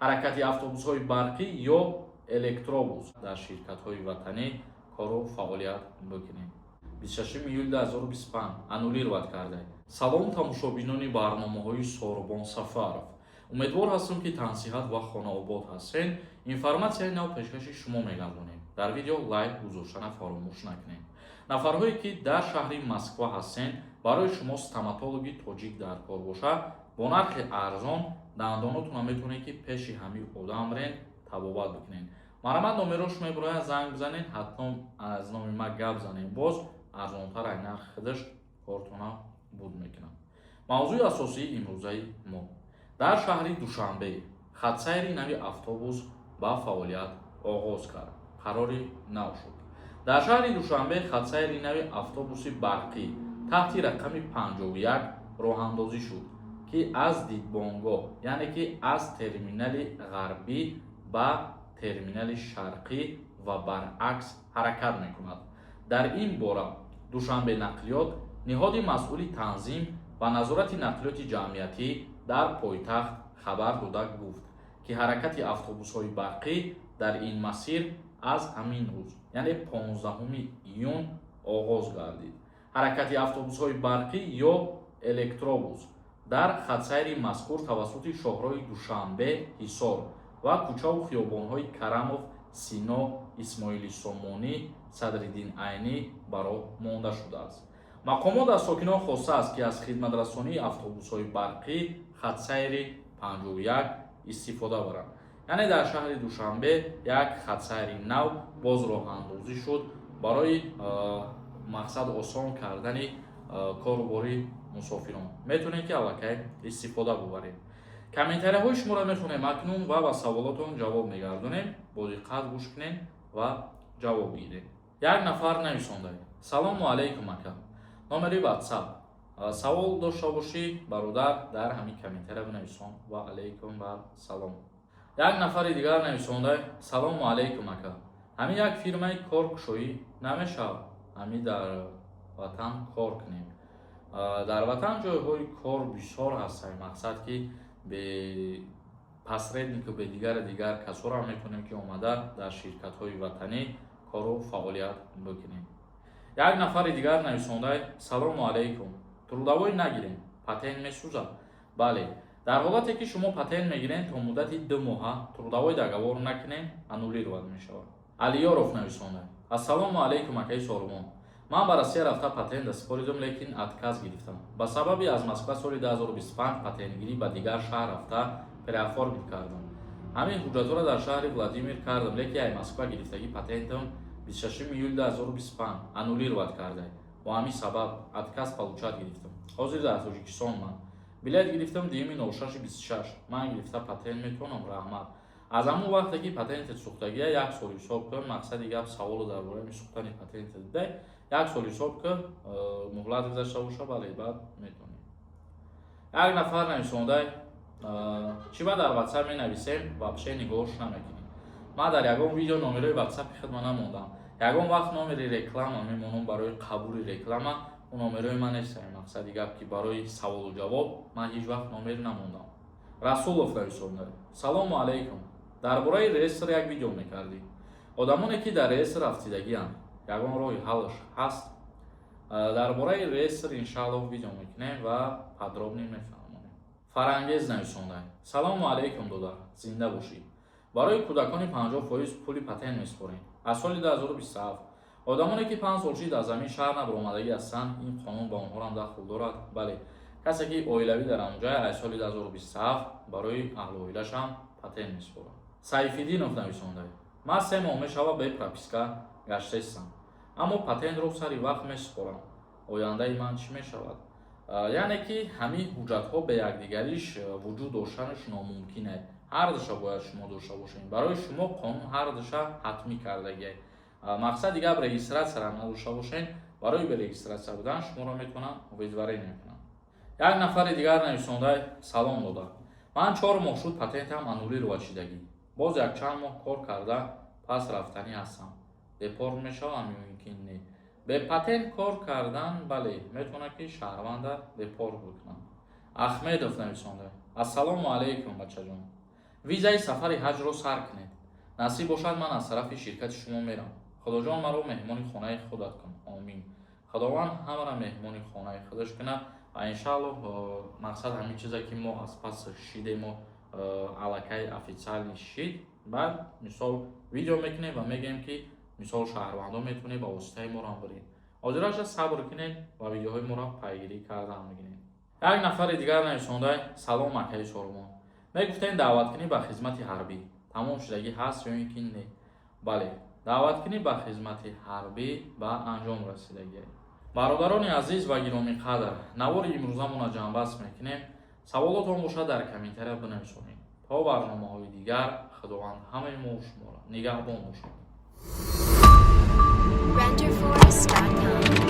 Ҳаракати автобусҳои барқӣ ё электробус дар ширкатҳои ватанӣ кору фаъолият бикунем. 26 июл 2025 аннулировать карда. Салом, тамошобинони барномаҳои Сорбон Сафаров. Умедвор ҳастам, ки тансиҳат ва хонаобод ҳастед. Информатсияи нав пешкаши шумо мегардонем. Дар видео лайк гузоштана фаромӯш накунед. Нафарҳое, ки дар шаҳри Москва ҳастед, барои шумо стоматологи тоҷик дар кор бошад, бо нархи арзон дандонотонро метавонед, ки пеши ҳамин одам рен табобат бикунед. Марҳамат, номерош мебирояд, занг бизанед, ҳатман аз номи ма гап занед, боз арзонтар ай нархи худаш кортона буд мекунам. Мавзӯи асосии имрӯзаи мо: дар шаҳри Душанбе хатсайри нави автобус ба фаъолият оғоз кард, қарори нав шуд. Дар шаҳри Душанбе хатсайри нави автобуси барқӣ таҳти рақами 51 роҳандозӣ шуд, ки аз дидбонгоҳ, яъне ки аз терминали ғарбӣ ба терминали шарқӣ ва баръакс ҳаракат мекунад. Дар ин бора Душанбе нақлиёт, ниҳоди масъули танзим ва назорати нақлиёти ҷамъиятӣ дар пойтахт, хабар дода гуфт, ки ҳаракати автобусҳои барқӣ дар ин масир аз ҳамин рӯз, яъне 15 июн, оғоз гардид. Ҳаракати автобусҳои барқӣ ё электробус дар хатсайри мазкур тавассути шоҳроҳи Душанбе Ҳисор ва кӯчаву хиёбонҳои Карамов, Сино, Исмоили Сомонӣ, Садриддин Айнӣ ба роҳ монда шудааст. Мақомот аз сокинон хостааст, ки аз хидматрасонии автобусҳои барқӣ хатсайри 51 истифода баранд. Яъне дар шаҳри Душанбе як хатсайри нав боз роҳандозӣ шуд барои мақсад осон кардани корубори мусофирон. Метавонед, ки аллакай истифода бубаред. Комментарияҳои шуморо мехонем акнун ва ба саволотон ҷавоб мегардонем. Бо диққат гӯш кунед ва ҷавоб бигиред. Як нафар нависонда: «Салому алайкум, ака, номери Ватсап». Савол дошта бошӣ, бародар, дар ҳамин комментария бинависон. Ва алайкум ва салом. Як нафари дигар нависонда: «Салому алайкум, ака, ҳамин як фирмаи коркушоӣ намешавад, ҳамин дар ватан кор кунем?» Дар ватан ҷойҳои кор бисёр ҳастанд. Мақсад, ки бе посреднику бе дигари дигар касоро метавонем, ки омада дар ширкатҳои ватанӣ кору фаъолият бикунем. Як нафари дигар нависонда: «Салому алайкум, трудовой нагирем, патент месӯзад?» Бале, дар ҳолате ки шумо патент мегирем, то муддати 2 моҳа трудовой договор накунем, аннулировать мешавад. Алиёров нависонда: «Ассалому алайкум, акаи Сорбон, ман ба Россия рафта патент супоридам, лекин отказ гирифтам ба сабаби аз Москва соли 2025 патентгирӣ ба дигар шаҳр рафта переоформить кардам. Ҳамин ҳуҷҷатҳоро дар шаҳри Владимир кардам, лекин ай Москва гирифтагӣ патентам 26 июл 2025 аннулировать карда. Бо ҳамин сабаб отказ получать гирифтам. Ҳозир дар Тоҷикистон ман билет гирифтам 2-06, ман гирифта патент метавонам? Раҳмат». Аз ҳамон вақте ки патентет сӯхтагия, як сол ҳисоб кун. Мақсади гап, саволу дар бораи сӯхтани патентет дидай, як сол ҳисоб кун, муҳлат гузашта боша, бале, баъд метавонӣ. Як нафар нависондай: «Чӣ ба дар Ватсап менависем, вообще нигоҳш намекунӣ?» Ман дар ягон видео номерои Ватсапи худма намондам. Ягон вақт номери реклама мемонам барои қабули реклама, у номерои ман нест. Мақсади гап, ки барои саволу ҷавоб ман ҳеҷ вақт номер намондам. Расулов нависонда: «Салому алайкум, дар бораи реестр як видео мекардӣ. Одамоне, ки дар реестр афтидагианд, ягон роҳи ҳаллш ҳаст?» Дар бораи реестр иншааллоҳ видео мекунем ва подробно мефаҳмонем. Фарангез нависонда: «Салому алайкум, додар, зинда бошӣ. Барои кӯдакони 50% пули патент месупорем аз соли 2027. Одамоне, ки 5 сол шид аз ҳамин шаҳр набаромадагӣ ҳастанд, ин қонун ба онҳоам дахл дорад?» Бале, касе ки оилавӣ дар ҳамонҷай, аз соли 2027 барои аҳлу оилашам патент месупорад. Сайфиддинов нависонда: «Ман 3 моҳ мешавад бе прописка гаштаистам, аммо патентро сари вақт месупорам. Ояндаи ман чӣ мешавад?» Яъне ки ҳамин ҳуҷҷатҳо бе якдигариш вуҷуд доштанаш номумкин аст. Ҳардуша бояд шумо дошта бошед. Барои шумо қонун ҳардуша ҳатмӣ кардагиа. Мақсади гап, регистратсияро надошта бошед, барои бе регистратсия будан шуморо метавонанд выдворение кунанд. Як нафари дигар нависонда: «Салом, дода, ман 4 моҳ шуд патентам аннулировать шидагӣ. Боз якчанд моҳ кор карда пас рафтанӣ ҳастам. Депорт мешавам ё ин ки не?» Бе патент кор кардан, бале, метавонад, ки шаҳрванда депорт бикунанд. Ахмедов нависонда: «Ассалому алайкум, бачаҷон. Визаи сафари ҳаҷро сар кунед. Насиб бошад, ман аз тарафи ширкати шумо мерам. Худоҷон, маро меҳмони хонаи худат кун, омин. Худованд ҳамаро меҳмони хонаи худаш кунад ва иншааллоҳ, мақсад ҳамин чизе, ки мо аз пас шидем, мо аллакай официально шид, баъд мисол видео мекунем ва мегӯем, ки мисол шаҳрвандон метавонед ба воситаи моро биред. Ҳозираша сабр кунед ва видеоҳои моро пайгирӣ кардан мегиред. Як нафари дигар нависондай: «Салом, акаи Сорбон, мегуфтем, даъваткунӣ ба хизмати ҳарбӣ тамом шудагӣ ҳаст ё ин ки не?» Бале, даъваткунӣ ба хизмати ҳарбӣ ба анҷом расидагӣ. Бародарони азиз ва гиромиқадр, навори имрӯзамонро ҷамъбаст мекунем. Саволотон бошад, дар комментария бинависонед. То барномаҳои дигар Худованд ҳамаи мо шуморо нигаҳбон бошад. Renderforest.com.